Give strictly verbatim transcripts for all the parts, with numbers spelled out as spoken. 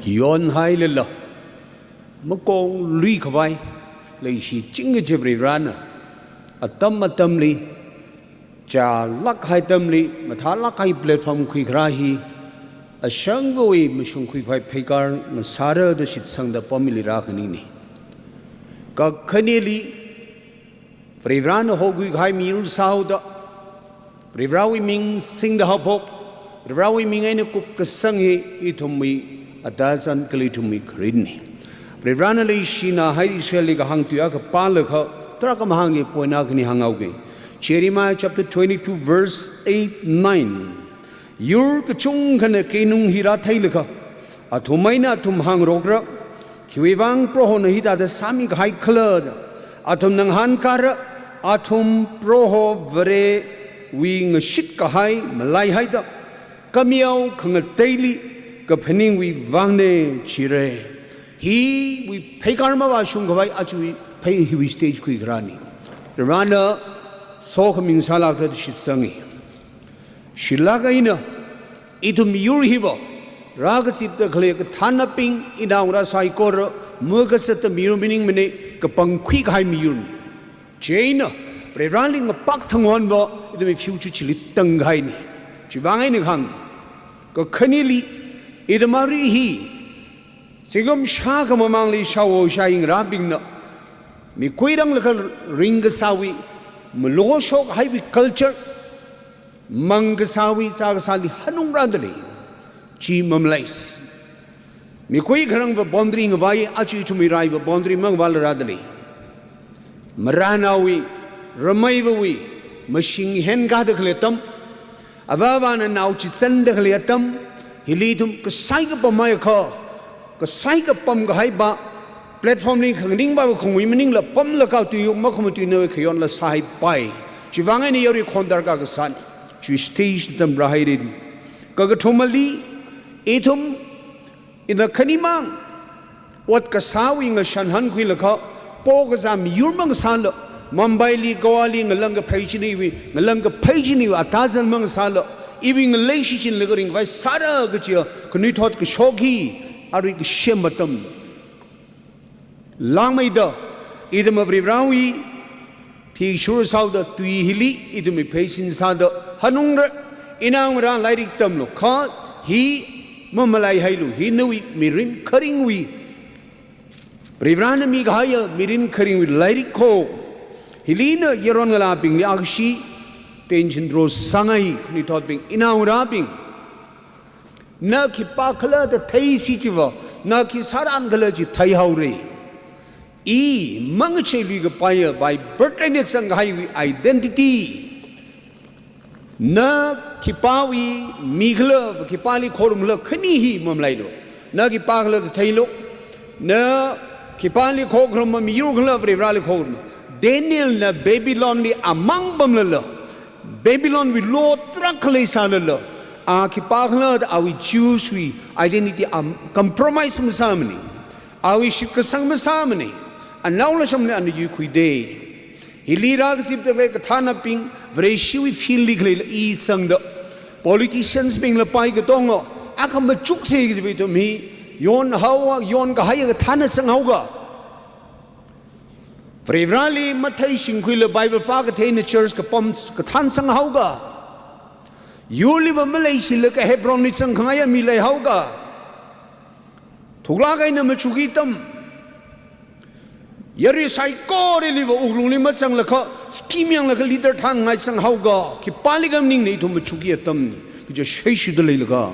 yonhailala, makong luikhavai leishi chingkachi Varivarana atam atamli, chālāk kahai atamli, mathālāk kahai platform khuikharā hi, ashangvawui mashungkhuikhavai pheikar ngasāra da shitsangda pamili rākhaningni. Kakhaneli, Varivarana hokhuikahai miyur sāhaoda, Varivarawui ming singda haophok, Varivarawui ming eina kupkasang hi ithumwui atazan kala ithumwui kharinni. Varivarana leishina hai Israelli kahāng tui akha pālaga, tarākha mahāngki point akhani hānghaoki. Jeremiah chapter twenty-two verse eight, nine. Yur kachungkhana keinung hi rātheilaga, athum eina athum hāngrokra, khiwuivang Prohona hithāda sāmikahai khala da, athumna ngahānkara, athum Proho Varewui ngashitkahai malaihaida, kameo khangateili kaphaningwui vangna jira. Hiwui pheikar mavāshungkhavai aja phei hiwui stage khuikharāni. Varivarana sokhami ngasālākra da shitsangi. Shilāk eina, ithum miyur hiva, rākazipda khalei kathānabing, inao ngarā saikora, makazatda miyur maningmana, kapangkhuikahai miyurni. Chieina, Varivarali ngapak thangwonva, ithumwui future chili tangkahaini. Chiwui vang eina kahāngni. Kakhaneli, ithum arui hi, zingkum shākha mamangli shaoshaingarābingna, mikui ranglaga ringkasāwui, maloshok haiwui culture, mang kasāwui, zā kasāli hanungrāda lei. Chi mamalaisi. Mikui kharangva boundary ngavai, aja ithumwui raiva boundary mangavāla rāda lei. Maranaowui, rameivawui, mashing henkāda khalei atam, avāvana nao chizanda khalei atam, hili ithum kasai kapam akha, kasai kapam kahaiva, platform li khanganing va khongwui maningla pamlaga tui yuk makhama tuina khayon la sāhaipai. Chiwui vang eina yarui khon darkar kasāni. Chi stage tam rāhaira. Kakathumali, ithum ina khanimang, ot kasāwui ngashan hankhuilaga, pokazā miyur mangasāla, Mumbai li, Goa li, ngalang kaphei china iwui, ngalang kaphei china iwui atazan mangasāla, iwui ngalei shichinlaga ringvai sāra kajiya, khanuithot kashok hi, arui kasem atam. Langmeida, ithum Varivarawui phishur sāhaoda tui hili, ithum pheisin sāda, hanungra, inao ngarā lairik tamlu, kha hi mamalaihailu, hi nawui mirin kharingwui, Varivarana mikahaiya mirin kharingwui lairik kho, hili ina yaron ngalābingli akhashi, tension draw sāngai, khanuithotbing, inao ngarābing. Na khipākhala da theisi chiva, na khi sāran khala chi theihaora. I mangachei luikapaiya by birth eina zangkahaiwui identity. Na khipāwui mikhala, khipāli khorumkhala khani hi mamalailu. Na khipākhala da theilu. Na khipāli khokharum, miyur khala, Varivarali khokharum. Danielna Babylon li amang pamlala, Babylon wui law tarākha leisālala, a khipākhala da awui Jews wui identity a compromise masāmana. Awui shitkasang masāmana. Anaola shamli ana yuikhuida. Hili rākazipda khalei kathānabing, Vareshiwui field li khaleila i zangda, politicians bingla pai katonga, akha machuksa kajiva ithum hi, yonhaowa, yonkahaiya kathāna zanghaoga. Varivarali matheishingkhuila Bible pā katheina church kapam kathāna zanghaoga. Yurliva maleishilaga Hebron li zangkhangaiya mi leihaoga. Thuklāk eina machuki atam. Yarui saikoraliva wuklungli mazanglaga, scheme yanglaga leader thānngai zanghaoga. Khipālikha maningna ithum machuki atamna. Kaja shaishuda leilaga.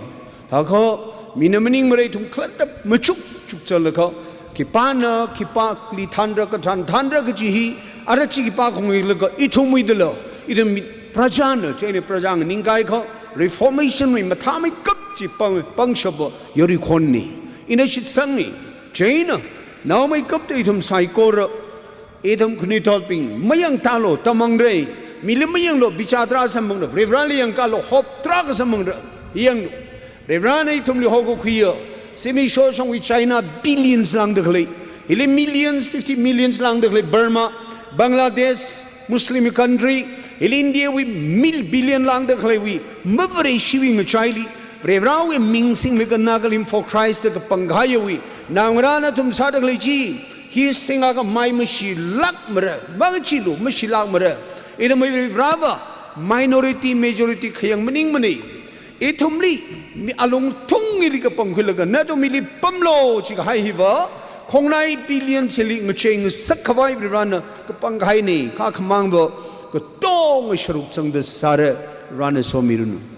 Thākha, mina maningmara ithum khalatta machuk chukzatlaga, khipāna, khipāli thānra, kathān thānra kaji hi, ara chi khipā khongwuilaga, ithumwuidala, ithum mi prajana, chieina praja nganingkahai kha, reformation wui mathāmeikap chi pang, pangshapa yarui khonna. Ina shitsanga, chieina, naomeikapta ithum saikora, ithum khanuithotbing, mayangtālu, tamangra, mili mayanglu, bichar tarā samphangra, Varivarali yangkālu, hope tarākha samphangra, yanglu. Varivarana ithumli hokakhuiya, zimiksho shongwui China billions lāngda khalei, hili millions, fifty millions lāngda khalei Burma, Bangladesh, Muslim country, hili India wui mil billion lāngda khaleiwui, maVareshiwui ngachaili, Varivarawui ming singlaga Nagalim for Christ da kapangkahaiwui naongarā nathum sāda khalei chi, hi singakha mai mashilākmara, mangacheealu mashilākmara. Ithumwui Varivarava minority majority khayang maningmana. Ithumli mi alungthungli kapangkhuilaga nathum hili pamlu jikahai hiva, khongnai billion chili ngachei ngasakkhavai Varivarana kapangkahaina. Kha khamangva katonga sharuk sangda sāra. Varivarana somiranu.